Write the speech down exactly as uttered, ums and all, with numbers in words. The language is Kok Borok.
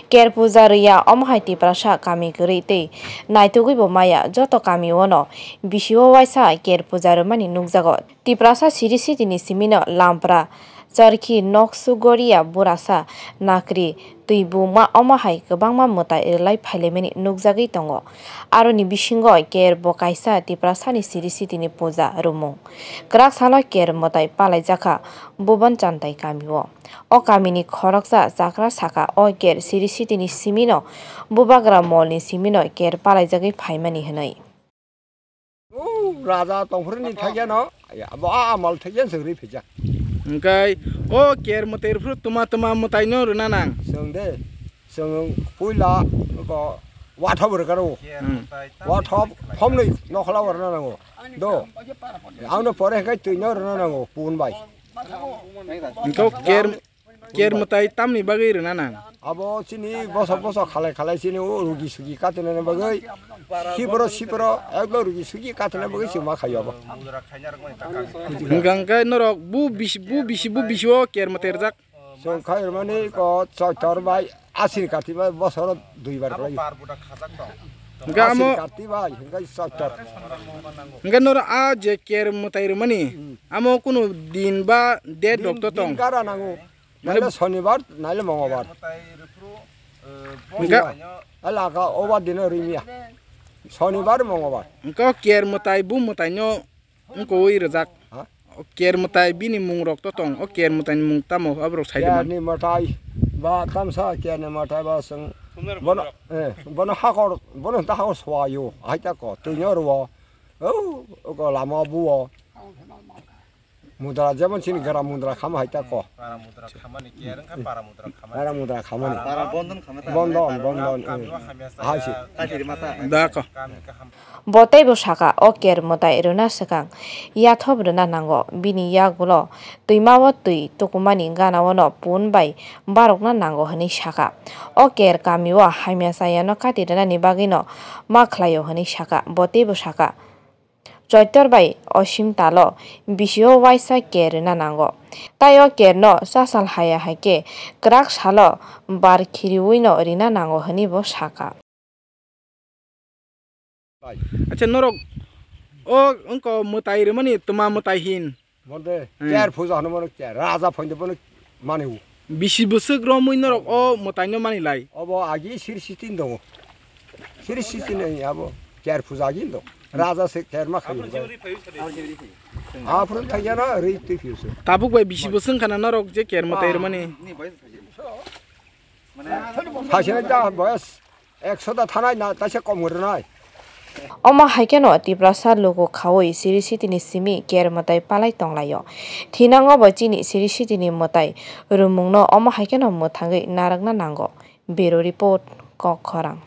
Ker puja rwya, omo hai Tiprasa kami kwrwi tei naitugwi bo maya. Joto kami o no bisi o waisa ker puja rwmani nukjago. Tiprasa siri siti ni simi no Lampra, Charkhi, Noksu, Goria, Burasa, Nakri, Twibuma omo hai kwbangma mwtai rwlai phailaimani nukjagwi tongo. Aroni bisingo ker bo kaisa Tiprasa ni siri siti ni puja rwmung. Kwrak salo ker mwtai palaijakha Bhuban Chantai kami o. O kamini khoroksa chakra sakha o ker siri sitini simino bubagra molni simino ker palaijagwi phaimani hwnwi. O raja tongphuru ni thaikyano, abo a amal thaikya swrwi phaijak. Hwnkhe o ker mwtai phuru tuma tuma mwtaino rwna nang. Chwng de, chwng puila ko wathob rwkaro. Hmm. Wathob khomnwi nokhla rwna nango. Do. Angno pore hwnkhe twino rwna nango pun bai. Hwnkhe ker, ker mwtai tamni bagwi rwna nang? Abo chini bosok bosok khalai khalai chini o rugi sugi katinani bagwi. Siporo siporo ekdom rugi sugi katinani bagwi chwng ma khaio abo. Hwnkha hwnkhe norok bu bisi, bu bisi, bu bisi o ker mwtai rwjak? Chwng khairmani ko Choitor bai Aswin Kartik bai bosoro dui bar khlai. Hwnkhe amo Aswin Kartik bai hwnkhe Choitor. Hwnkhe norok a je ker mwtai rwmani, hmm, amo kunu din ba date rok to tong? Din gara nango. Mane naile Sonibar, naile Mongobar. Hwnkhe? Alaka oba dino rimiya. Sonibar, Mongobar. Hwnkhe o ker mwtai, bu mwtaino wngkoi rwjak. Ha? O ker mwtai bini mung rok to tong. O ker mwtai ni mung tamo aborok sai de man. Ker ni mwtai ba tamsa ker ni mwtai ba chwng bono, eh, bono hakor, bono ta hakor suayo. Hai ta ko, twino rwo. O, o ko lama buo. Mudra jemon chini gram mudra khama hai ta ko. Para mudra khamani, ker wngkha para mudra khamani. Para mudra khamani. Para bondon khamani. Bondon, bondon, kami eh. Wa hamya saya. Hai si. Kachiri mata. Da ko. Kami kaham. Bo teibo saka, o ker mwtai rwna swkang yathop rwna nango. Bini yagulo twima o twi tukumani gana o no pun bai barokna nango hwnwi saka. O ker kami o hamya chayano kati rwnani bagwi no ma khlaio hwnwi saka. Bo teibo saka. Choitor bai Osim talo bisi o waisa ker rwna nango. Tai o ker no chasal haya hai khe kwrak salo bar khiriwi no rina nango hwnwi bo saka. Acha norok o wngko mwtai rwmani twma mwtai hin? Bonde, hmm, ker puja hwnwi bono ker, raja phoinde bono mani u. Bisi bwswk romwi norok o mwtaino mani lai? Obo agi siri sitin tongo. Siri sitin ni abo ker puja agi ndo. Raja se ker ma khayo. Aphuru thaiyana rwi twi phiyo se. Tabuk bai bisi bwswk khana norok je ker mwtai rwmani? Thaisina ta boyas. Ekso da thanai na, taisa kom rwnai. Omo hai kheno Tiprasa luku khaui siri sitini simi ker mwtai palai tonglaio. Thinango bo chini siri sitini mwtai rwmungno omo hai kheno mwthangwi narwkna nango. Bureau Report, Kok Khorang.